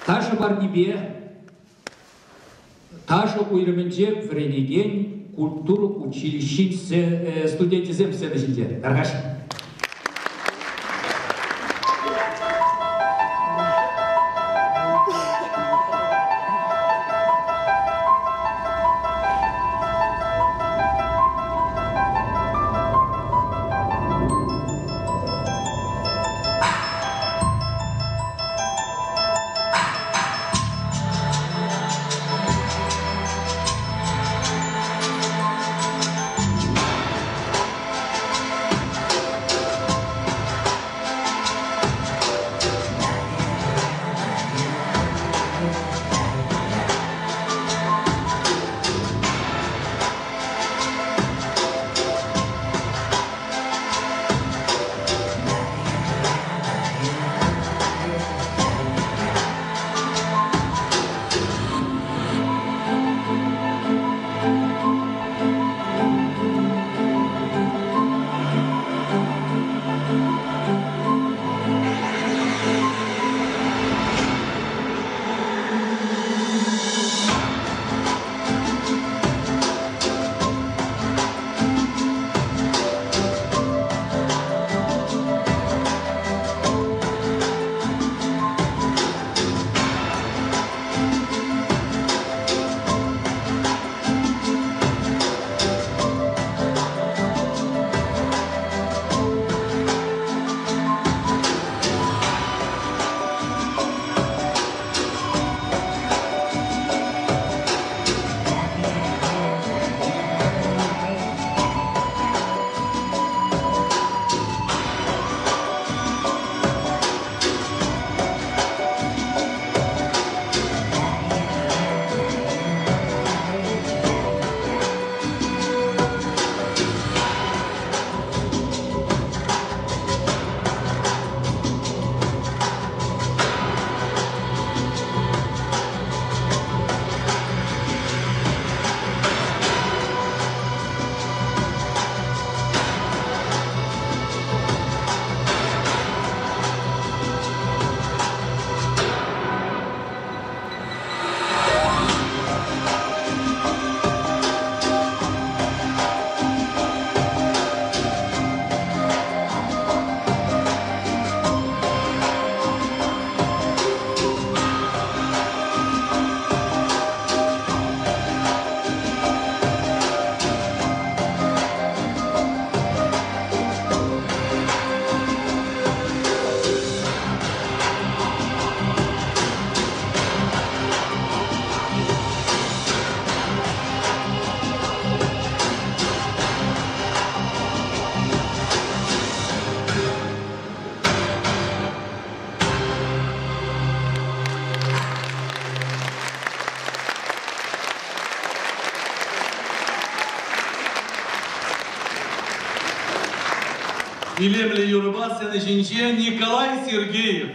Ташӑ парнипе ташӑ уйрӑмӗнче вӗренекен культура училищин студенчӗсем сцена ҫинче. Тархаҫ. Илемлӗ юрӑпа сцена ҫинче Николай Сергеев.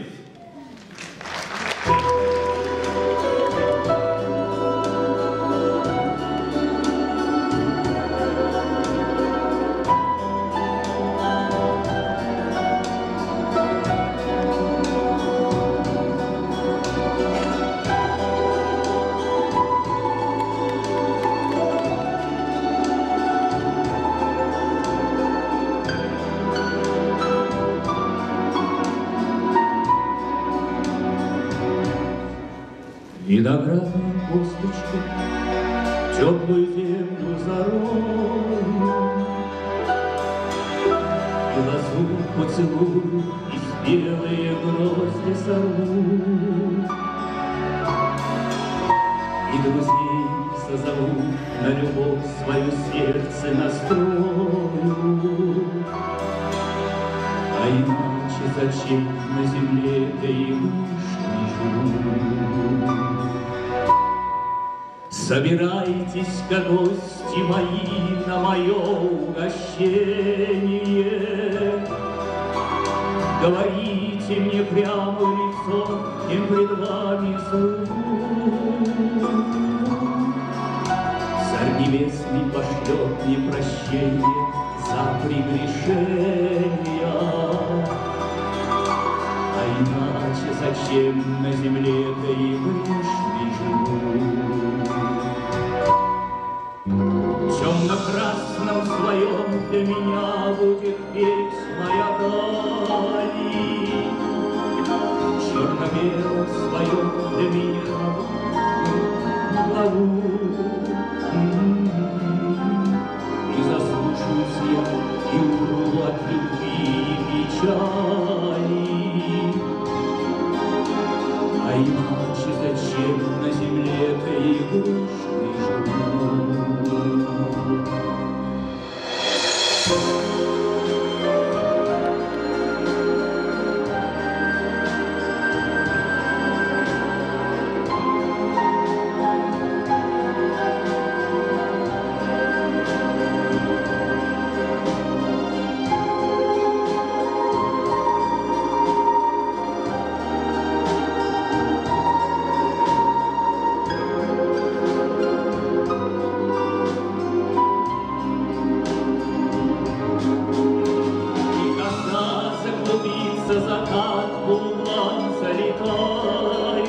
Виноградную косточку теплую землю зарою, И лозу поцелую, и спелые грозди сорву. И друзей созову, на любовь свое сердце настрою. А иначе зачем на земле этой грешной живу? Собирайтесь-ка, гости мои, на мое угощение. Говорите мне прямо в лицо, кем пред вами служу. Царь Небесный пошлет мне прощение за прегрешения. А иначе зачем на земле этой грешной живу? В темно-красном своем для меня будет петь моя дали, В черно-белом своем для меня главу. И заслушаюсь я и умру от любви и печали. А иначе зачем на земле этой грешной живу? И когда заклубится закат по углам залетая,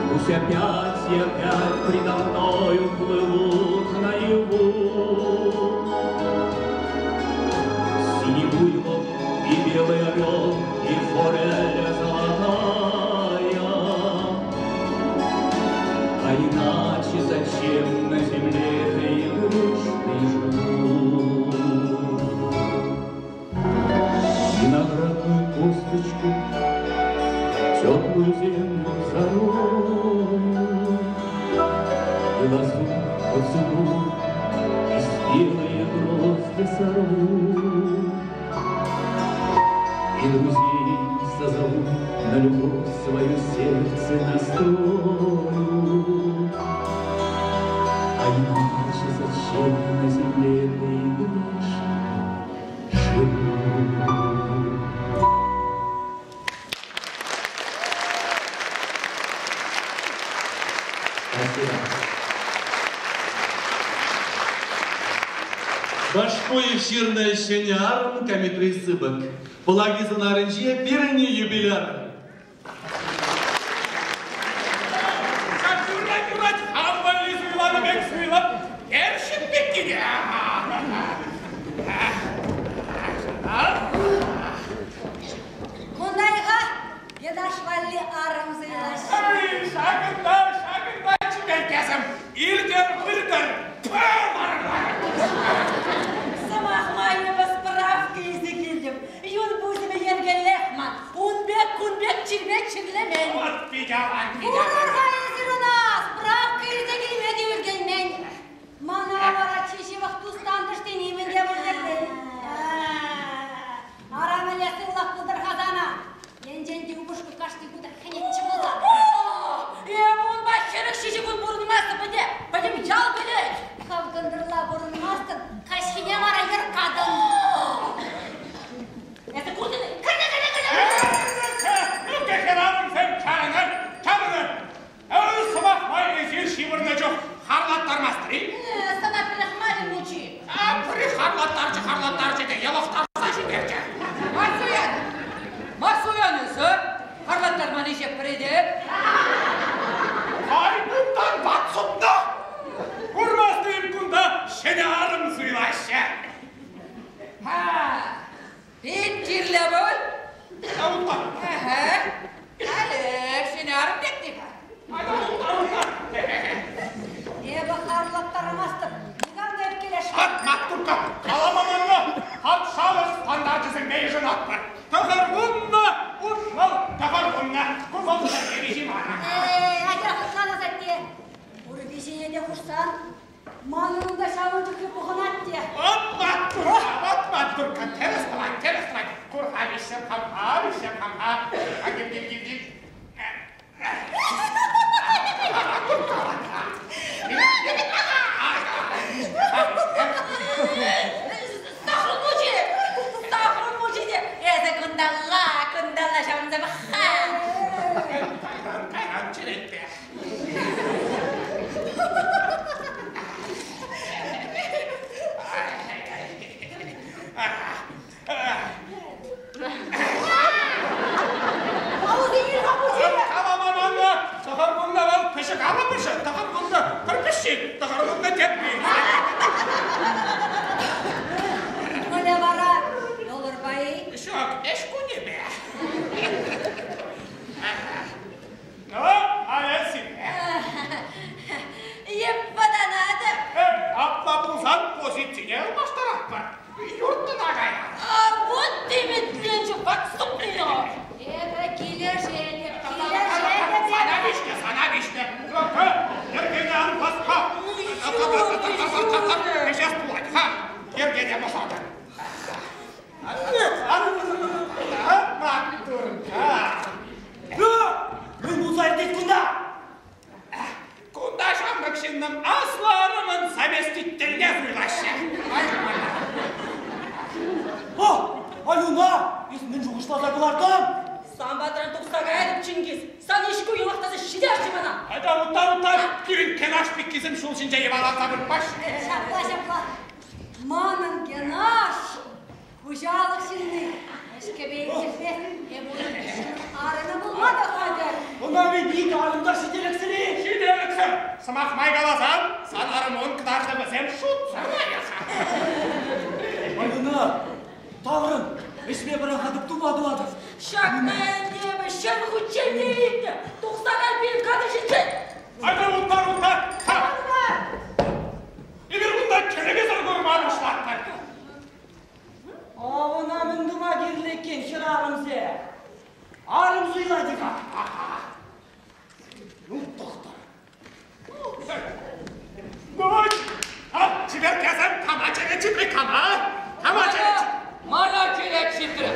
Пусть опять и опять предо мною плывут наяву Синий буйвол и белый орел, и форель золотая. А иначе зачем на земле этой грешной живу? Виноградную косточку, теплую землю зарою, И лозу поцелую, и спелые грозди сорву, И друзей созову, на любовь свое сердце настрою. А иначе зачем на земле этой грешной живу? Спасибо. Башпуев ҫырнӑ ҫӗнӗ арӑм камитри сыпӑк. Пӑлаки сӑнарӗнче пирӗн юбиляр. Ҫак юрра юрать хам валли суйланӑ пек суйлап, ерҫӗп пеккине. Кунтайха Йӑташ валли арӑм суйлаҫҫӗ. Ай, ҫакӑнта, ҫакӑнта чиперккесем. Иртӗр, выртӑр. Сӑмах май эпӗ справка илсе килтӗм. Юн пусӑмӗ йӗркеллех ман. Ун пек, кун пек чирпе чирлемен. Вот питӗ аван, питӗ аван. Курӑр-ха эсир ӑна, справка илсе килме те ӳркенмен. Мана вара чи ҫывӑх тус-тантӑш тени мӗнле пӗлтермен. Ара мӗнле сывлӑх пултӑр-ха сана? Енчен те упӑшку кашни кун хӗнетчӗ пулсан. Эпӗ унпа 47 кун пурӑнмастӑп ӗнтӗ. Пӗтӗм ял пӗлет. Хӑв кӑнтӑрла пурӑнмастӑн, каҫхине вара йӑркатӑн. Эсӗ куртӑн-и? Кӗрте, кӗрте, кӗрте! Ну-ка, хӗрарӑмсем, чарӑнӑр, чарӑнӑр. Сӑмах май эсир ҫывӑрнӑ чух харлаттармастӑр-и? Сана пӗлех мар-и, мучи? А, пӗри харлаттарчӗ, харлаттарчӗ те йӑлӑхтарса ҫитерчӗ. Ма суян? Ма суян эсӗ? Харлаттарман ӗҫе пӗретӗп. Ай, кунтан ват супнӑ! Курмастӑн-им кунта ҫӗнӗ арӑм суйлаҫҫӗ. Ха, пит чирлӗ пуль. Унтан. Ага. Халех ҫӗнӗ арӑм пек те-ха. Айда, унтан, унтан. Эпӗ харлаттармастӑп. Никам та ӳпкелешмӗ. Ат, маттуркка, калама маннӑ. Патшалӑх стандарчӗсемпе йышӑнатпӑр. Тӑхӑрвуннӑ, утмӑл, тӑхӑрвуннӑ. Ку вӑл пӗрре виҫи мар. Эй, атя хӑтлан, асатте. Пур виҫине те хушсан, манӑн унта ҫавӑн чухлӗ пухӑнать те. От маттурка, от маттурка, тӗрӗс тӑвать, тӗрӗс тӑвать. Кур-ха, виҫсем хам-ха, виҫсем хам-ха. А ким, ким, ким, ким. Сахрун мучи! Сахрун мучи те! Эсӗ кунталла, кунталла ҫаврӑнса пӑх-ха! Кайран, кайран черетпе. Сан патран тухса каятӑп, Чингиз. Сан ӗҫку йӑлӑхтарса ҫитерчӗ мана. Айта уттар, уттар, пирӗн Кенаш пеккисем ҫул ҫинче йӑваланса выртмаҫҫӗ. Ҫапла, ҫапла. Манӑн Генаш хуҫалӑх ҫынни. Ӗҫкӗпе иртӗхсе эп унӑн арӑмӗ пулма та хатӗр. Ӑна ведь икӗ арӑм та ҫителӗксӗрех. Ҫителӗксӗр. Сӑмах май каласан, сан арӑмун кӑтартӑвӗсем шутсӑр лайӑх. Альӑна таврӑн, ӗҫме пӑрахатӑп, тума тӑватӑп. Ҫакна ӗнтӗ эпӗ ҫӗр хутчен те илтнӗ. Тухса кай пирӗн картишӗнчен. Айта уттар, уттар. Эпир кунта телевизор курма пуҫлатпӑр. Ӑна мӗн тума кирлӗ иккен хӗрарӑмсем? Арӑм суйлать-и-ха? Ну, тӑхтӑр. Ну, а чиперккесем кама черет ҫитрӗ, кама? Кама черет? Мана черет ҫитрӗ.